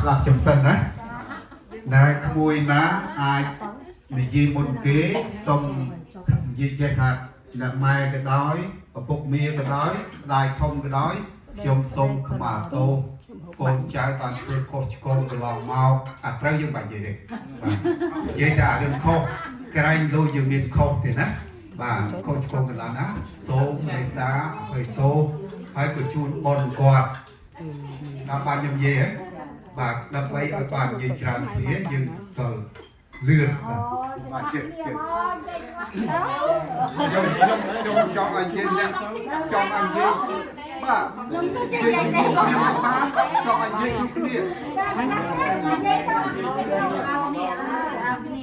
ស្ដាប់ខ្ញុំសិនណាណែក្មួយណាអាចនិយាយមុនគេសុំនិយាយចេះថាអ្នកម៉ែក៏ដោយឪពុកមាក៏ដោយម្ដាយធំក៏ដោយខ្ញុំសូមខមាទោសកូនចៅបានធ្វើខុសឆ្គងកន្លងមកអាត្រូវយើងបាច់និយាយទេបាទនិយាយតែអារឿងខុសក្រែងលោយើងមានខុសទេណាបាទខុសឆ្គងកន្លងណាសូមមេត្តាអភ័យទោសហើយក៏ជូនបុណ្យគាត់ដល់បានខ្ញុំនិយាយហ៎បាទដើម្បីឲ្យបាននិយាយច្រើនគ្នាយើងក៏លឿនបាទបាទចិត្តចិត្តខ្ញុំខ្ញុំខ្ញុំចង់ឲ្យនិយាយអ្នកចង់ឲ្យនិយាយបាទ ខ្ញុំសុខ និ ចិត្ត យាយ ទេ ខ្ញុំបានចង់ឲ្យនិយាយគ្រប់គ្នា និយាយទៅเอาនេះเอาនេះនិយាយគ្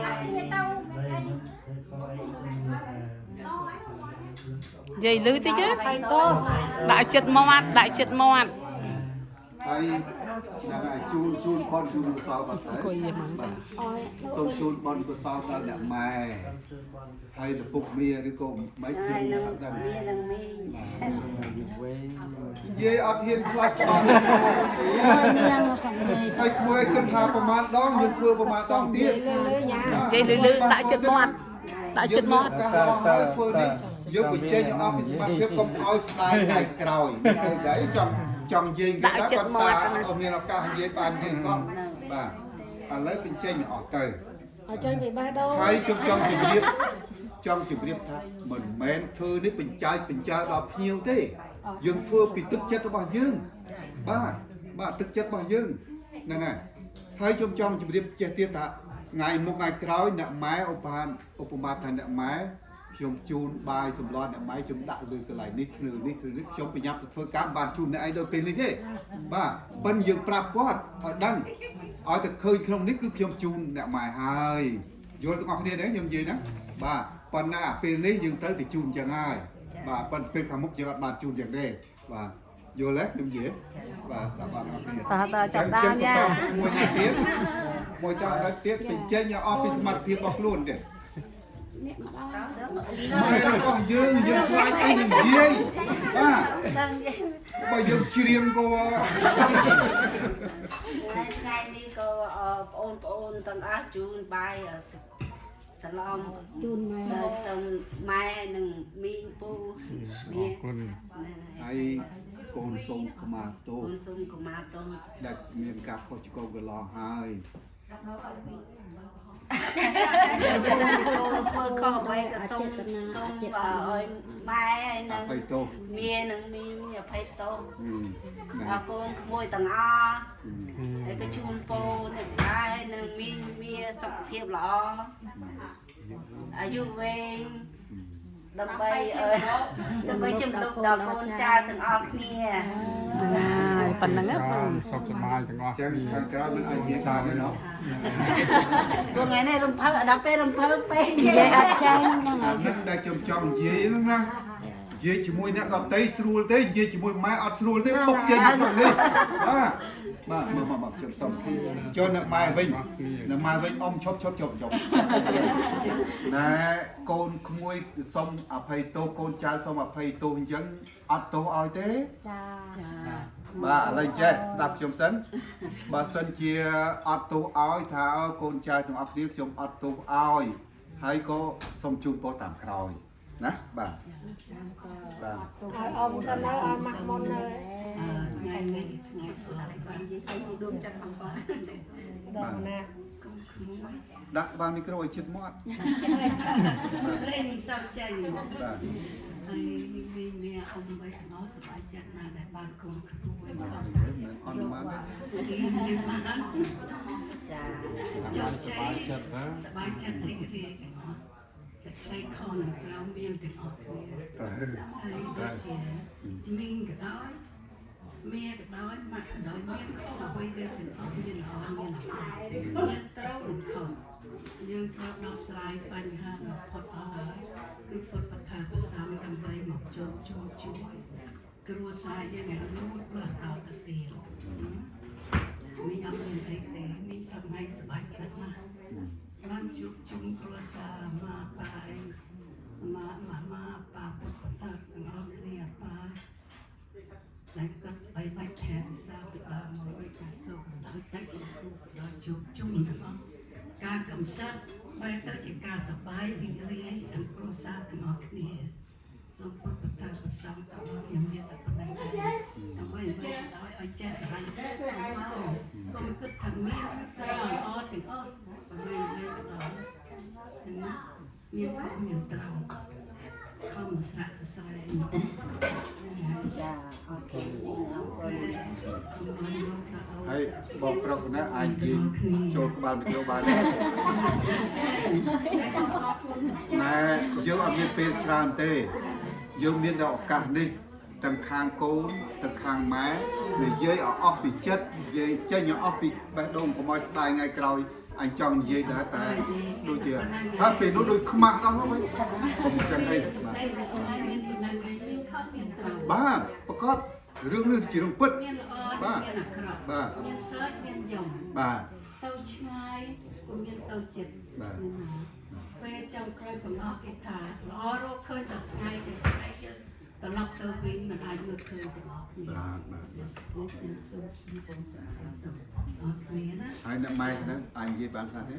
នាទៅ និយាយលឺតិចទេដាក់ចិត្តមាត់ដាក់ចិត្តមាត់ ហើយហ្នឹងហើយជូនជូនបុណ្យជូនកុសលបាត់ទៅ អង្គុយហ្មង បាទសូមជូនបុណ្យកុសលដល់អ្នកម៉ែហើយឪពុកមាឬក៏មិនខ្ញុំអត់ដឹង មាននឹងមីង និយាយអត់ហ៊ានខ្លាចបងហើយក្មួយឲ្យគិតថាប្រមាណដងយើងធ្វើប្រមាណដងទៀត និយាយលឺលឺដាក់ចិត្តមាត់ដាក់ចិត្តមាត់ ការអស់ហើយធ្វើនេះយើងបញ្ចេញឲ្យអស់ពីសមត្ថភាពកុំឲ្យស្ដាយថ្ងៃក្រោយឃើញទេចង់ចង់និយាយគេដែរគាត់តាអត់មានឱកាសនិយាយបាននិយាយសោះបាទឥឡូវបញ្ចេញឲ្យអស់ទៅ ឲ្យចេញពីបេះដូង ហើយខ្ញុំចង់ជម្រាបចង់ជម្រាបថាមិនមែនធ្វើនេះបញ្ចើចបញ្ចើដល់ភ្ញៀវទេយើងធ្វើពីទឹកចិត្តរបស់យើងបាទបាទទឹកចិត្តរបស់យើងហ្នឹងហើយហើយខ្ញុំចង់ជម្រាបចេះទៀតថាថ្ងៃមុខថ្ងៃក្រោយអ្នកម៉ែឧបហានឧបមាថាអ្នកម៉ែខ្ញុំជូនបាយសម្លអ្នកម៉ែខ្ញុំដាក់លើកន្លែងនេះធ្នើនេះធ្នើនេះខ្ញុំប្រញាប់ទៅធ្វើការបានជូនអ្នកឯងដល់ពេលនេះទេបាទប៉ិនយើងប្រាប់គាត់ឲ្យដឹងឲ្យតែឃើញក្នុងនេះគឺខ្ញុំជូនអ្នកម៉ែហើយយល់ទាំងអស់គ្នាទេខ្ញុំនិយាយណាបាទប៉ុន្តែអាពេលនេះយើងត្រូវតែជូនចឹងហើយបាទប៉ុន្តែពេលខាងមុខយើងអត់បានជូនចឹងទេបាទយល់ទេខ្ញុំនិយាយបាទស្ដាប់បានទាំងអស់គ្នា តើតើចាប់ដើមយ៉ា មួយណាទៀតមួយចង់ដល់ទៀតបញ្ចេញឲ្យអស់ពីសមត្ថភាពរបស់ខ្លួនទៀតហើយរបស់យើងយើងខ្លាចអីនិយាយបាទ ដឹងទេ បើយើងច្រៀងក៏ ថ្ងៃនេះក៏បងប្អូនទាំងអស់ជូនបាយសឡំ ជូនម៉ែ ទៅម៉ែនិងមីងពូ អរគុណ ហើយកូនសូមខមាទោស កូនសូមកុមារតូច ដែលមានការខុសឆ្គងកន្លងហើយ កូនធ្វើខុសអ្វីក៏សូមសូមឲ្យម៉ែហើយ អ នឹង ភ័យទោស មានិងមីងអភ័យទោស ណា អរគុណក្មួយទាំងអស់ហើយក៏ជូនពរអ្នកម៉ែនិងមីងមានសុខភាពល្អអាយុវែងដើម្បីឲ្យដើម្បីជំនុំដល់កូនចៅទាំងអស់គ្នា ហ្នឹងហើយប៉ុណ្្នឹងណាបង សុខសប្បាយទាំងអស់ ចឹងខាងក្រៅមិនអាចនិយាយបានទេណោះ ព្រោះថ្ងៃនេះរំភើបដល់ពេលរំភើបពេក និយាយអត់ចេញហ្នឹង អាហ្នឹងដែលខ្ញុំចង់និយាយហ្នឹងណានិយាយជាមួយអ្នកដតីស្រួលទេនិយាយជាមួយម៉ែអត់ស្រួលទេបុកចេញពីក្នុងនេះបាទបាទមកមកមកខ្ញុំសុំចូលអ្នកម៉ែវិញអ្នកម៉ែវិញអ៊ំឈប់ឈប់ឈប់ឈប់ណែកូនក្មួយសុំអភ័យទោសកូនចៅសុំអភ័យទោសអញ្ចឹងអត់ទោសឲ្យទេ ចា បាទឥឡូវចេះស្ដាប់ខ្ញុំសិនបើសិនជាអត់ទោសឲ្យថាកូនចៅទាំងអស់គ្នាខ្ញុំអត់ទោសឲ្យហើយក៏សូមជូនពរតាមក្រោយណាបាទបាទ ឲ្យអ៊ំសិនទៅឲ្យម៉ាក់មុនទៅ ថ្ងៃនេះថ្ងៃបាននិយាយទៅដួងចិត្តផង ដល់ណា ដាក់បានមីក្រូឲ្យជិតមាត់ លេងមិនសូវចេញ បាទ ហើយមីងមានអ៊ំបីទាំងអស់សប្បាយចិត្តណាស់ដែលបានកូនក្មួយ មិនអត់បាន បានចាជោគ ស ជ័យ ប្បាយចិត្តណា សប្បាយចិត្តរីករាយទាំងអស់សេចក្តីខុសនឹងត្រូវមានទាំងអស់គ្នា ត្រូវ ហើយដូចជាមីងក៏ដោយមាក៏ដោយម៉ាក់ក៏ដោយមានខុសអ្វីវាទាំងអស់មានល្អមានអាក្រក់មានត្រូវនិងខុសយើងត្រូវដោះស្រាយបញ្ហាដល់ផុតអស់ហើយគឺពុទ្ធបថាប្រសំដើម្បីមកចូលជួយជួយគ្រួសារយើងឲ្យលូតលាស់តទៅទៀតមីងអត់មានអីទេមីងសប្បាយសប្បាយចិត្តណាស់បានជួបជុំគ្រួសារមកបាយមកម៉ាម៉ាប៉ាពុទ្ធបតាទាំងអស់គ្នាប៉ា តែគាត់បីបាច់ថែមសាពីដើមមក ដោយតែសង្គមក៏ដោយជួបជុំទាំងអស់ការកំសាន្តបែរទៅជាការសប្បាយរីករាយទាំងគ្រួសារទាំងអស់គ្នាសូមពុទ្ធថាប្រសងទាំងអស់ខ្ញុំមានតែប៉ុណ្ណេះដែរដើម្បីឲ្យដោយឲ្យចេះស្រឡាញ់កុំគិតថាមានត្រូវល្អទាំងអស់អ្វីៗក៏ដោយណាមានខុសមានត្រូវខំស្រាក់សរសែង ចាអរគុណអរគុណ ហើយបងប្រុសណាអាចនិយាយចូលក្បាលមីក្រូបានទេណែយើងអត់មានពេលច្រើនទេយើងមានតែឱកាសនេះទាំងខាងកូនទាំងខាងម៉ែនិយាយឲ្យអស់ពីចិត្តនិយាយចេញឲ្យអស់ពីបេះដូងកុំឲ្យស្ដាយថ្ងៃក្រោយអញចង់និយាយដែរតែដូចជាហើយពេលនោះដូចខ្មាស់ដល់ហ្នឹងកុំចឹងអីបាទ តែសង្គមមានប៉ុណ្ណឹងឯងមានខុសមានត្រូវ បាទប្រកាសរឿងនេះជារឿងពិត មានល្អ បាទ មានអាក្រក់ បាទ មានសើចមានយំ បាទ ទៅឆ្ងាយក៏មានទៅចិត្ត បាទ ពេលចុងក្រោយបង្អស់គេថាល្អរកឃើញសប្ថ្ងៃគេថ្ងៃយើងត្រឡប់ទៅវិញមិនអាចមើលឃើញទាំងអស់គ្នា បាទបាទបាទ ខ្ញុំសូមជូនពរសុខសុខអរគ្នាណា ហើយអ្នកម៉ែហ្នឹងអាចនិយាយបានខ្លះទេ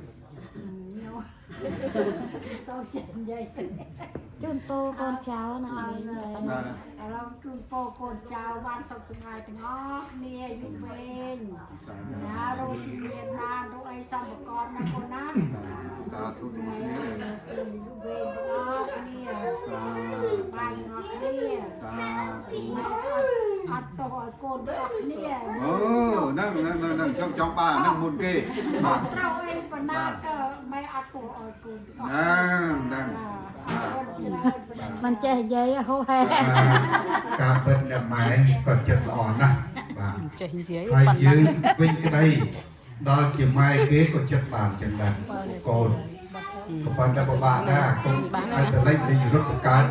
តូចចិត្តនិយាយទៅ ជូនពរកូនចៅណា អ មីង រ បាទ ឥឡូវជូនពរកូនចៅបានសុខសប្បាយទាំងអស់គ្នាអាយុវែងណារកជំនាញបានរកអីសំប្រកបណាកូនណា សាធុទាំងអស់គ្នា អាយុវែងទាំងអស់គ្នា សា បាយទាំងអស់គ្នា សាធុ អត់ទោសឲ្យកូនទាំងអស់គ្នា អូហ្នឹងហ្នឹងហ្នឹងចង់ចង់បានហ្នឹងមុនគេបាទ ត្រូវអីប៉ុណ្ណាក៏ម៉ែអត់ទោសឲ្យកូនទាំងអស់ ហ្នឹងហ្នឹង អរគុណច្រើនប៉ុណ្ណា មិនចេះនិយាយហូហែ ការពិតអ្នកម៉ែក៏ចិត្តល្អណាស់បាទ ចេះនិយាយ ហើយ ប៉ុណ្ណឹង យើងវិញក្តីដល់ជាម៉ែគេក៏ចិត្តបានចឹងដែរកូនក៏ប៉ុន្តែពិបាកដែរកូនឲ្យតែលេចលេចរត់ទៅកើត